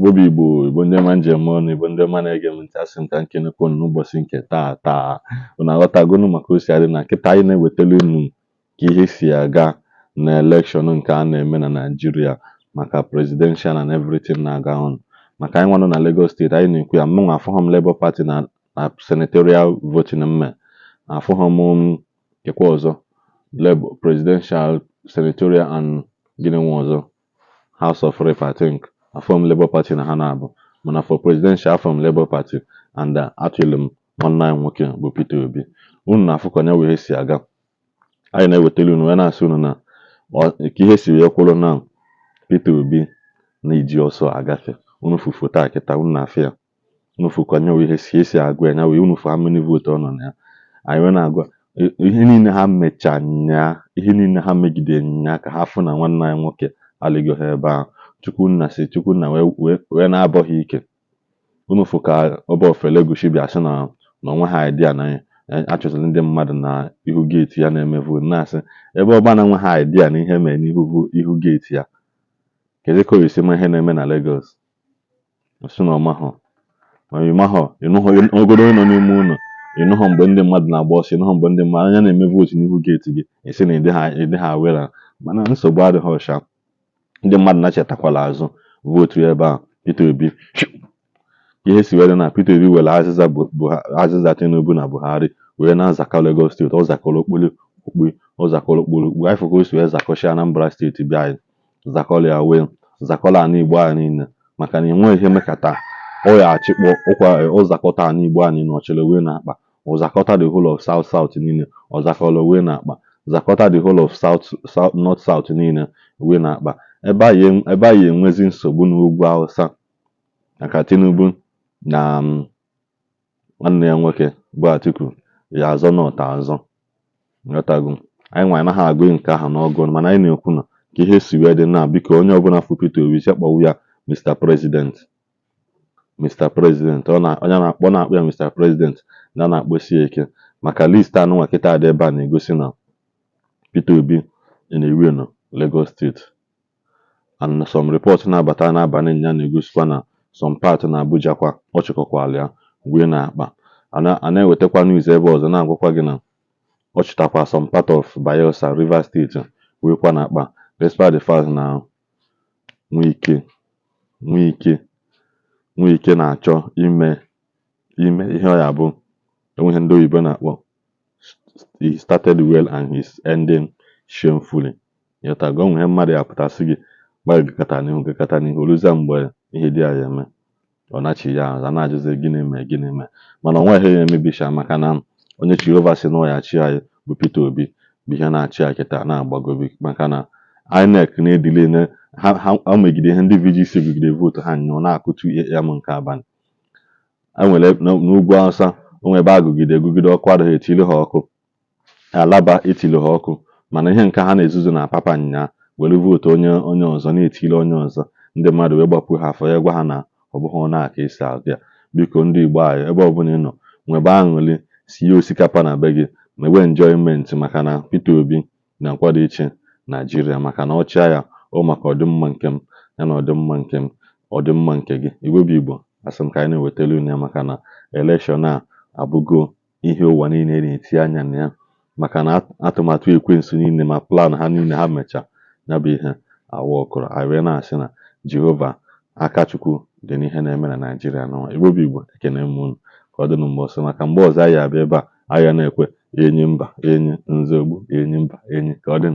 Igbo bụ Igbo, Igbo ndị ọma njem ọnụ, Igbo ndị ọma na-ege m ntị, asị m ka m kenekwa unu n'ụbọchị nke taa taa. Unu aghọtagonu maka o si adị na kịta anyị na-ewetara unu ka ihe si aga na election nke a na-eme na Naịjirịa maka presidential and everything na-aga on. Maka anyị nwa nọ na Lagos State, anyị na-ekwu ya, mụnwa afụghọ m Labour Party na senatorial voting mme afụghọ m nkekwa ọzọ Labour presidential, senatorial and gịnị nwa ọzọ, House of Rep, I think. Afụghọ m Labour Party na ha na-abụ, mana for presidential afụghọ m Labour Party and atụrụ m nwanne anyị nwoke bụ Peter Obi. Unu na-afụ ka nya wee si aga, anyị na-ewetara unu wee na-asị unu na ka ihe si wee kwụrụ na Peter Obi na-eji ọsọ agafe. Unu fụ foto a kịta, unu na-afụ ya, unu fụ ka nya wee ihe si esi agụ ya, nya wee unu fụ how many vote ọ nọ na ya. Anyị wee na-agụ ihe niile ha mecha nyaa, ihe niile ha megide nyaa, ka ha fụ na nwanne anyị nwoke alịgo ha ebe ahụ. Chukwunna si Chukwunna wee wee na-abọ ha ike. Unu fụ ka Oba of Elegushi bịa sị na onwe ha idea na achụziri ndị mmadụ na ihu gate ya na-eme vote, na-asị ebe ọba na nwe ha idea na ihe mere n'ihu ihu gate ya, kedu ka o esi ma ihe na-eme na Lagos? Sị na ọmahọ ma ịmahọ ịnụghọ ogodo onye nọ n'ime ụlọ, ịnụghọ mgbe ndị mmadụ na-agba ọsọ, ịnụghọ mgbe ndị mmadụ anya na-eme vote n'ihu gate gị, esi na ịdị ha aware. Mana nsogbu adịghị ọcha, ndị mmadụ na-chetakwala azụ vote ebe a Peter Obi. Ihe si were na Peter Obi were azịza azịza Tinubu na Buhari wee na-azakọ Lagos State, ọ zakọrọ okpuru okpu, ọ zakọrọ okpuru okpu. Anyị fụ ka o si wee zakọchie Anambra State, bịa anyị zakọrọ ya, wee zakọrọ ala Igbo anyị niile, maka na enweghị ihe mekata ọ ya achịkpọ ụkwa. Ọ zakọta ala Igbo anyị na ọchịrị wee na-akpa, ọ zakọta the whole of South South niile, ọ zakọrọ wee na-akpa, zakọta the whole of South South, North South niile wee na-akpa. Ebe anyị enwezi nsogbu n'ugwu Hausa maka Tinubu na nwanne ya nwoke bụ Atiku ya azọ North azọ, nghọtago? Anyị nwa anaghị agụ nke ahụ n'ọgụ, mana anyị na-ekwu na ka ihe si wee dị na biko, onye ọbụla fụ Peter Obi sekpọwu ya Mr President, Mr President. Ọ na onye na-akpọ ya Mr President na na-akpọsi ya ike, maka list anụnwa kịta dị ebe a na-egosi na Peter Obi na-ewin Lagos State, and some report na-abata n'abalị nya na-egosikwa na some part na Abuja kwa ọ chịkọkwala ya wee na-akpa. A na-ewetakwa news ebe ọzọ na-agwakwa gị na ọ chịtakwa some part of Bayelsa, Rivers State wee kwa na-akpa, despite the fact na Wike na-achọ ime ihe ọ ya bụ enweghị ndị oyibo na-akpọ "he started well and he's ending shamefully". Ịghọtago? O nwere ihe mmadụ ya pụta sị gị gbagakọta n'ihu, gakọta n'ihu, oluzie mgbe ihe dị ya eme, ọ nachi ya azụ, a na-ajụzi gịnị mee, gịnị mee. Mana o nweghị ihe ya emebisha, maka na onye Jehova sị na ọ ya chi anyị bụ Peter Obi bụ ihe na-achị anyị kịta na-agbagobi, maka na INEC na-edile na ha megide ihe ndị VGC gụgide vote ha nyụọ na-akụ 2 a.m. nke abalị. E nwere n'ugwu Hausa, o nwere ebe agụgide egụgide ọkụ adịghị etili ha ọkụ, Alaba etili ha ọkụ, mana ihe nke ha na-ezuzu na papa nya were vote onye ọzọ na-etili onye ọzọ, ndị mmadụ wee gbapụ ha afọ ya, gwa ha na ọ bụghị ọnụ a ka esi agụ ya. Biko, ndị Igbo anyị, ebe ọbụla ị nọ, nwebe aṅụrị, sie osikapa na be gị, mewe enjoyment, maka na Peter Obi na-akwado ịchị Naijiria, maka na ọ chịa ya ọ maka ọdịmma nke m ya na ọdịmma nke m, ọdịmma nke gị. Igbo bụ Igbo, asị m ka anyị na-ewetara unu ya, maka na election a abụgo ihe ụwa niile na-eti anya na ya, maka na atụmatụ ekwensu niile ma plan ha niile ha mecha ya bụ ihe awa ọkụrụ. Anyị wee na-asị na Jehova aka Chukwu dị n'ihe na-eme na Naijiria n'ụwa. Igbo bụ Igbo, ekene m unu. Ka ọ dị na mgbe ọzọ, maka mgbe ọzọ anyị abịa ebe a, anyị ga na-ekwe enyi mba enyi nzogbu, enyi mba enyi. Ka ọ dị.